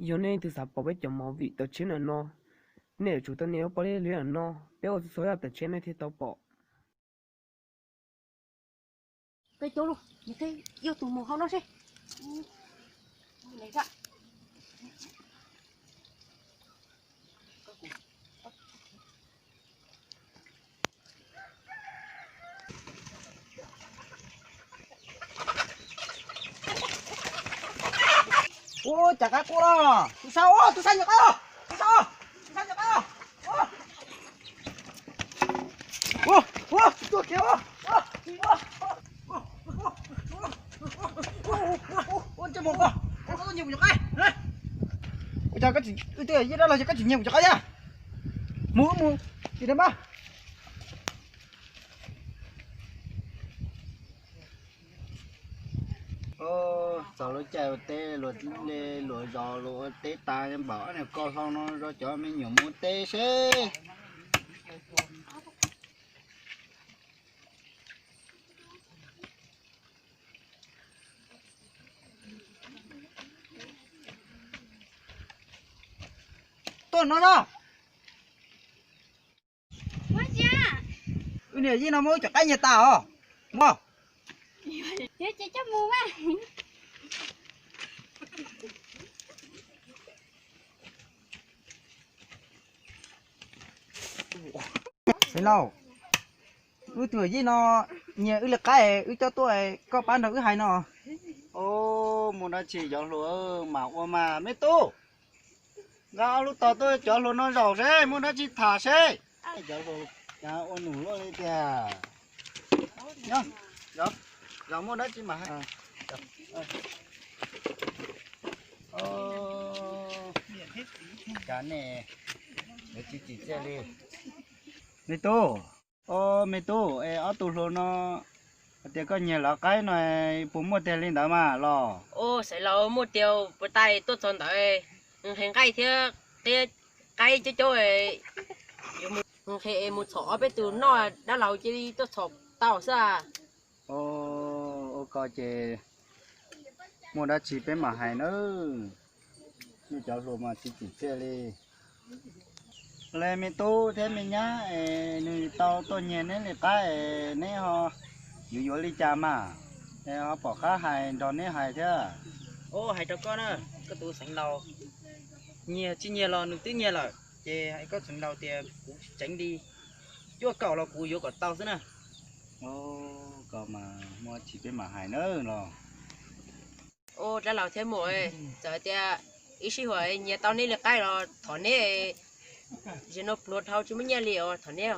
Yog nej leej twg xav pom peb cov movie tawm tshiab ntawm no, nej yuav tsum tuaj nias lub pob liab liab ntawm no, peb ua txhua yam tawm tshiab nej thiaj tau pom. Peb coob lawm, nws thiaj yog tus mus hauv no seb. Ua cas qaib quaj los? Tus sau, tus sau nyuam qaib, tus sau, tus sau nyuam qaib. Ua, ua, tuaj kiag ua. Ua ntsej muag koj, koj tuaj nyiag kuv cov qaib. Ua cas koj tsis, wb twb yij dab laug ces koj tsis nyiag kuv cov qaib thiab? Mus wb mus tim daim npab. Txog lub caij ua teb, luag le luag zos luag ua teb tas, npam ob niag koj hlau no zov cov me nyuam mus ua teb seb. Tuaj no na. Wb niam yij no muab wb cov qaib nyiag tas os. Mus. Xeev Laus, wb tus yij no nyiag wb li qaib, wb coj tuaj, koj pab nrog wb hais no. Muaj dab tsi cov hluas mas ua mas me tub. Nqa ob lub tog tuaj cov hluas no zaum seb muaj dab tsi tham seb. Cov hluas ua num luaj li tiag. Nyob, zaum muaj dab tsi mas hais. Cas nej yuav tsis tsim txiaj li? Me tub, o me tub, es ob tug hluas no hais tias koj nyiag lawv qaib no, puas muaj tiag li ntawd mas los? Xeev Laus, muaj tiag, puas tas tuaj txog ntawd nqhis nqaij thiab qiab qaib coob coob, yuav nqhis es mus txhom ob peb tus noj, dab laug cia li tuaj txhom tau xwb. Ua ko ces muaj dab tsi peb mam hais nawb. Nej cov hluas mas tsis tsim txiaj li. Le me tub thiab me nyab es nws tau tuaj nyiag neb li qaib es neb ho yuav yuav li cas mas, es ho pom qab hais nrog neb hais thiab. Hais rau koj na, koj tus Xeev Laus, nyiag tsis nyiag los nws twb nyiag lawm, ces hais koj Xeev Laus tias kuv tsis tseev li, cuaj kaum los kuv yuav kom tau xwb na. Ko mas muaj tsis peb mam hais nawb los. Dab laug thiab muam, txawm tias ib sij huam nyiag tau neb li qaib los thov neb, zaum no pluag dhau tsis muaj nyiaj li os, thov neb.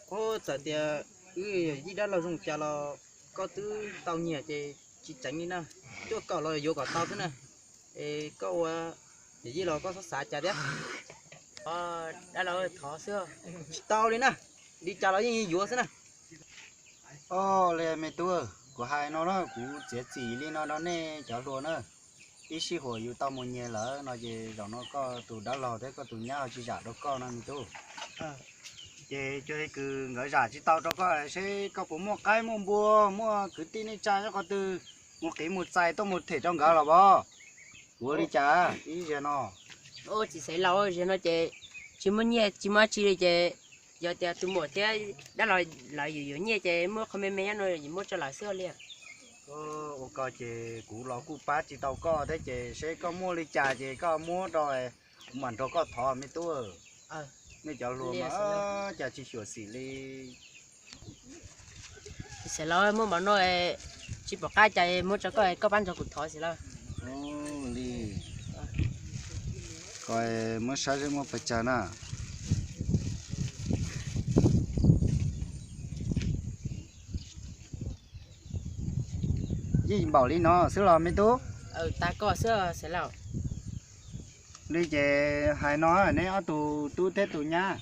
Txawm tias wb yij dab laug zoo cas los koj twb tau nyiag ces tsis tseev li na, cuaj kaum los yuav kom tau xwb na. Es koj ua yawm yij los koj txhob xav cas thiab. Dab laug, thov xwb. Tsis tau li na, li cas los yeej yuav xwb na. Os, li me tub, kuv hais no na, kuv txiav txim li no rau nej cov hluas na. Ib sij huam yus tau mus nyiag lawm no ces zaum no koj tus dab laug thiab koj tus nyab ho tsis zam rau koj no me tub. Ces cia li kws nkawd zam tsis tau rau koj seb koj puas muaj qaib muaj npua, muaj kwv tij neej tsa nyob qhov twg, mus qiv mus txais tuaj mus them rau nkawd los as. Kuv ua li cas ib zaug no? Txiv Xeev Laus, zaum no ces tsis muaj nyiaj tsis muaj dab tsi li ces yog tias tus muam thiab dab laug lawv yuav yuav nyiaj ces muab qhov me me nyob no muab tso lawm xwb li. Ua ko ces kuv los kuj pab tsis tau koj thiab ces seb koj muaj li cas ces koj muab rau kuv mam nrog koj thov me tub. Nej cov hluas mas cas tsis xyuam xim li. Xeev Laus, muaj mov no tsis pom qab cas muab rau koj, koj pab nrog kuv thov xwb lauj. Li, koj muab saib seb muaj pes tsawg na. Yeej npaum li no xwb los me tub? Li ces hais no, neb ob tug tub thiab tus nyab,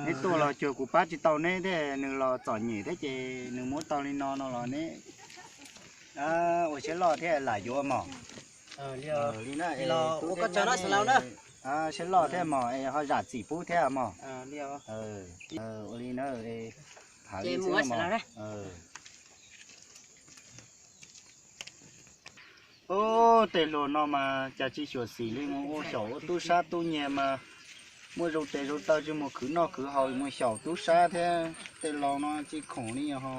neb tuaj los cuag kuv pab tsis tau neb thiab, nws los txom nyem thiab ces nws muab tau li no no los neb ua siab loj thiab lam yuav mog. Li na, siab loj thiab mog es ho zam txim pub thiab mog. Ua li na, tham li xwb mog. Ub, tej hluas no mas cas tsis xyuam xim li, mus ua xyaum ua tub sab tub nyiag mas muaj zoo tes zoo taw tsis mus khwv noj khwv haus, mus xyaum tub sab thiab tej laus no tsis khoom li ho.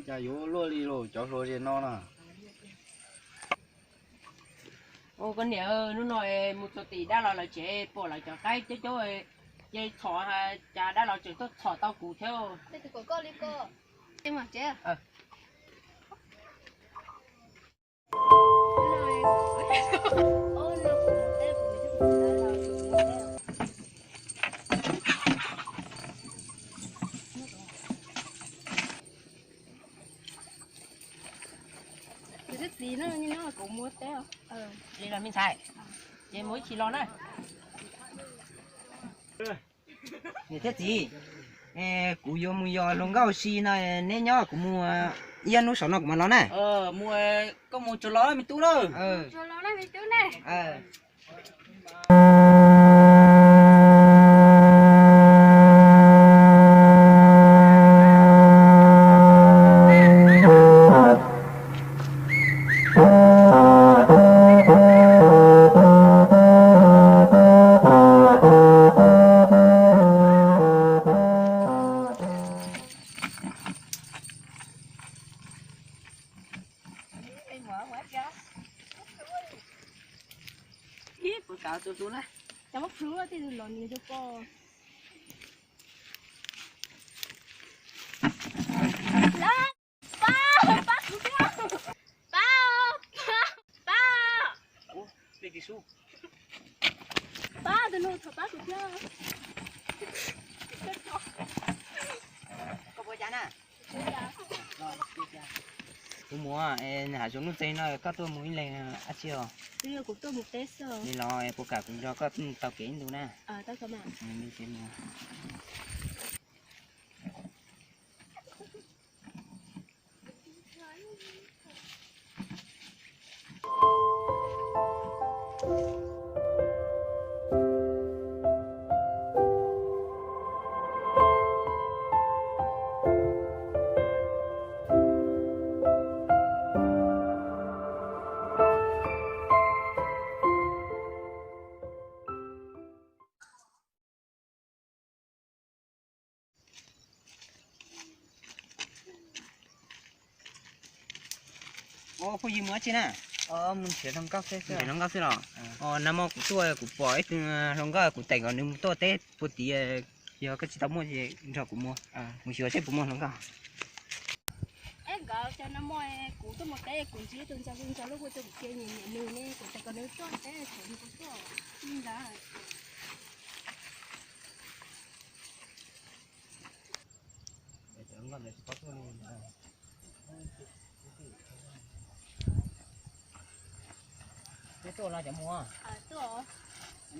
Cas yuav luaj li los cov hluas ze no na. Ua koj niam, hnub no mus txog tim dab laug lawv tsev pom lawv cov qaib coob coob, ces txhom, cas dab laug tseem tuaj txhom tau kuv thiab. Niam thiab txiv, no kuv mus teb os. Li los me ntxhais, ces mus ib chim los na. Niam thiab txiv, kuv yuav mus yos hluas nkauj si no, neb nyob kuv mus ib hnub saum no kuv mam los na. Mus, koj mus tsuag los me tub na. Ib puas kav tus hlub na, cov muab plhuav tej tus los nws rau koj. Pab, pab kuv thiab. Pab, pab, pab. Pab, tus no thov pab kuv thiab. Koj puas cas na? Kuv mus, hav zoov nuj txeeg no koj tuaj mus ib leeg dab tsi os? Kuv tuaj mus teb xwb. Li los puas kam kuv nrog koj mus taug kev ib ntus na? Phooj ywg, mus dab tsi na? Mus nrhiav hluas nkauj xwb los? Nag hmo kuv tuaj kuv pom ib tug hluas nkauj, kuv teem kom nws mus tuaj teb puag tid, yog koj tsis tau muaj ces nrog kuv mus, mus xyuas seb puas muaj hluas nkauj. Es nkawd cov no muaj, kuv tuaj mus teb kuv ntsib tus ntxhais ntxhais lub hu tuaj kuv cia nyiam nyiam nws ne, kuv teem kom nws tuaj teb thaum nws kuv tuaj li ntawd. Peb tuaj los cov mus.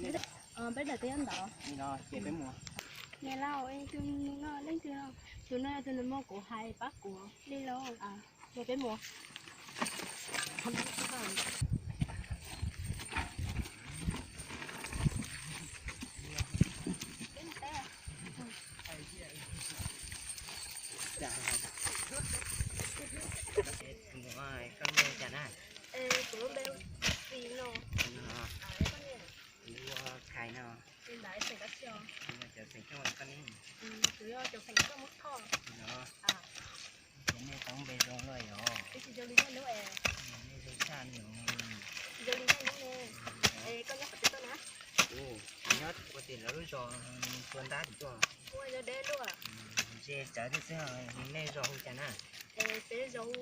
Peb daim teb ntawd. Ces peb mus. Niam laus, tus no leej twg no? Tus no yog tus nus muag kuv hais pab kuv li lauj. Ces peb mus. Koj npe hu cas na? Kuv lub npe hu Txiv no. Kuv hu Khais no. Kuv yog cov xeem Thoj Muab Thoj. Ces nej tau npe zoo luaj yom? Nej zoo tshaj li os. Kuv nyob puag tim lawv lub zos tua ntab tim tuaj. Ze tsawv thiab xwb. Nej zos hu cas na? Peb zos hu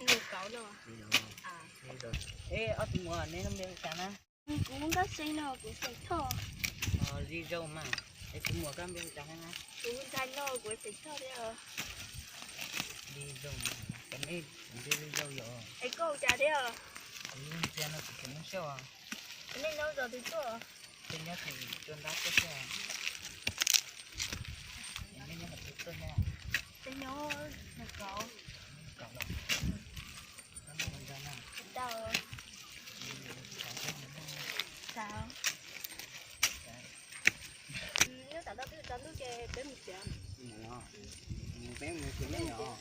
Nus Kauv no. Ob tug muam, neb lub npe hu cas na? Kuv Nkauj Xeeb no, kuv xeem Thoj. Li zoo mas. Es tus muam koj npe hu cas na? Kuv Ntxhais no, kuv xeem Thoj thiab. Li zoo, neb npe li zoo yom? Es koj hu cas thiab? Kuv Ntxhais no, kuv xeem Hmoob Xyooj. Nej nyob zos twg tuaj? Peb nyob tim tua ntab tuaj xwb. Nej nyob qhov twg tuaj thiab? Peb nyob Nus Kauv. Nus Kauv los? Koj muaj hluas nraug na? Tsis tau. Xav. Nyob tam tau twb tsaus ntuj ces peb mus tsev. Peb mus tsev nej yom?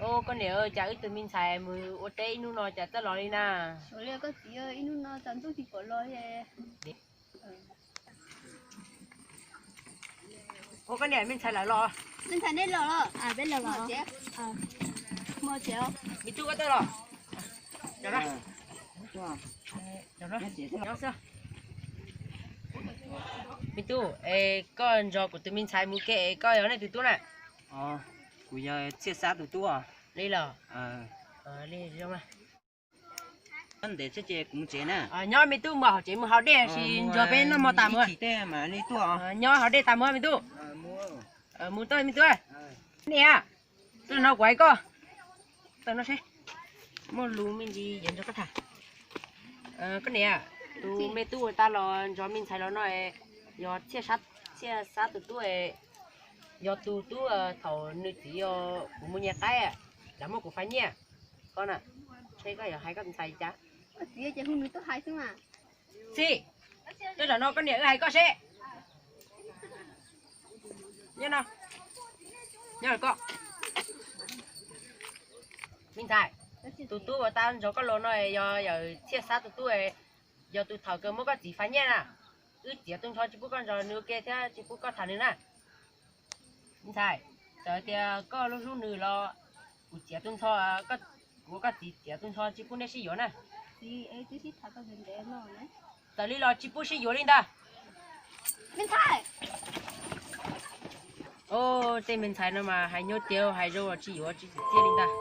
Koj niam, cas wb tus me ntxhais mus ua teb ib hnub no cas txawj los li na? Ua li koj txiv, ib hnub no cas ntuj tsis pom los li. Ua koj niam, me ntxhais lawv los. Me ntxhais nej los los? Peb los los. Me tub koj tuaj los? Me tub, es koj nrog kuv tus me ntxhais mus ke es koj yog leej twg tub na? Kuv yog Txhiaj Xab tus tub os. Li los? Nyob me tub, mus hauv tsev mus haus dej, sis nrog peb noj mov tas mus. Nyob haus dej tas mus me tub. Mus tau me tub. Niam, tuaj no kuv hais koj. Tuaj no seb. Muaj lus me ntsis yuav nrog koj tham. Koj niam, tus me tub uas tau los nrog me ntxhais los no yog Txhiaj Xab tus tub, yog tus tub thaum nws txiv yog kuv mus nyiag qaib, lawv muab kuv faib nyiaj. Koj na, seb koj yuav hais koj tus ntxhais cas. Txiv, tuaj zaum no koj niam wb hais koj seb. Nyob no, nyob koj. Me ntxhais, tus tub uas tau nrog koj los no yog yawm Txhiaj Xab tus tub, yog tus thaum kawg muab koj txiv faib nyiaj na. Wb txiav tu nrho tsis pub koj nrog nws ua ke thiab tsis pub koj tham nws na. Me ntxhais, txawm tias koj hlub hlub nws los kuv txiav tu nrho, kuv ua koj txiv txiav tu nrho tsis pub neb sib yuav na. Txawm li los tsis pub sib yuav li ntag. Tej me ntxhais no mas hais nyuaj tiag, hais zoo los tsis yuav, tsis txim txiaj li ntag.